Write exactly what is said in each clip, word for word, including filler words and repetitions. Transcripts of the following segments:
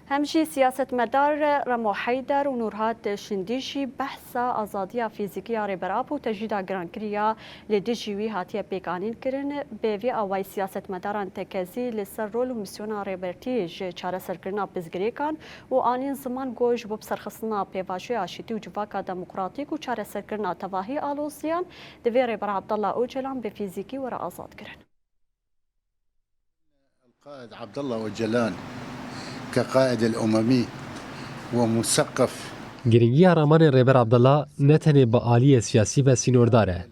Hem jî siyasetmedar Remo Heyder û Nurhat Şindî jî behsa azadiya fîzîkî ya Rêber Apo û tecrîda girankirî ya li dijî wî hatiye pêkanîn kirin. Bi vî awayî siyasetmedaran tekezî li ser rol û misyona Rêbertî ji çareserkirina pirsgirêkan û anîn ziman ku ji bo biserxistina pêvajoya aşîtî û civaka demokratîk û çareserkirina tevahî aloziyan, divê Rêber Abdullah Ocalan bi fîzîkî were azadkirin. القائد عبد الله أوجلان كقائد الأممي ومثقف. Girîngiya ramanên Rêber Abdullah ne tenê bi aliyê siyasî ve sînordar e,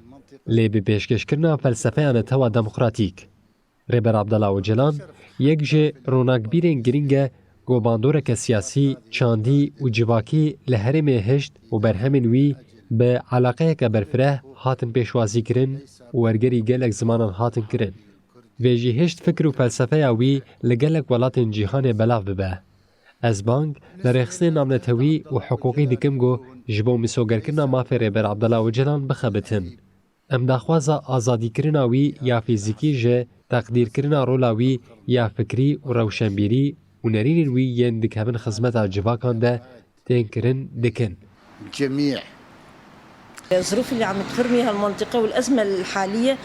lê bi pêşkêşkirina felsefeya netewa demokratîk. Rêber Abdullah Ocalan yek ji ronakbîrên girîng e ku bandoreke siyasî, çandî û civakî li herêmê hişt û berhemên wî bi eleqeyeke berfireh hatin pêşwazîkirin û wergerî gelek zimanan hatin kirin. Vê jî hişt fikir û felsefeya wî li gelek welatên cîhanê belav bibe. Ez bang li rêxistinên navnetewî û hiqûqî dikim ku ji bo misogerkirina mafê Rêber Abdullah Ocalan bixebitin. Em daxwaza azadîkirina wî ya fîzîkî ji teqdîrkirina rola wî ya fikrî û rewşenbîrî û nerînên wî yên dikevin xizmeta civakan de tên kirin dikin. جميع الظروف اللي عم تمر بيها المنطقة والأزمة الحالية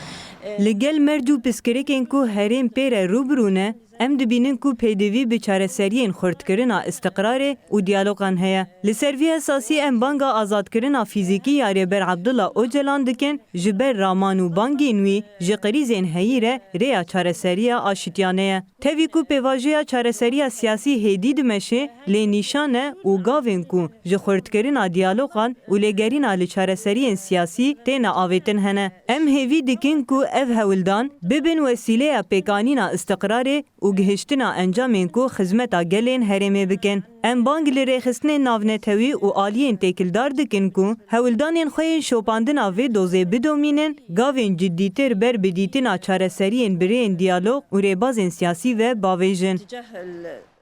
Li gel merc û pirsgirêkên ku herêm pê re rû bi rû ne, em dibînin ku pêdivî bi çareseriyên xurtkirina îstiqrarê û diyalogan heye. Li ser vî esasî em banga azadkirina fîzîkî ya Rêber Abdullah Ocalan dikin, ji ber raman û bangên wî ji krîzên heyî re rêya çareseriya aşitiyane ye. Tevî ku pêvajoya çareseriya siyasî hêdî dimeşe, lê nîşan e û gavên ku ji xurtkirina diyalogan û lêgerîna li çareseriyên siyasî têne avêtin hene. Em hêvî dikin ku ev hewldan bibin wesîleya pêkanîna îstiqrarê û gihiştina encamên ku xizmeta gelên herêmê bikin. Em bang li rêxistinên navnetewî û aliyên têkildar dikin ku hewldanên xwe yên şopandina vê dozê bidomînin, gavên cidîtir ber bi dîtina çareseriyên bi rêyên diyalog û rêbazên siyasî ve bavêjin. اتجاه ال-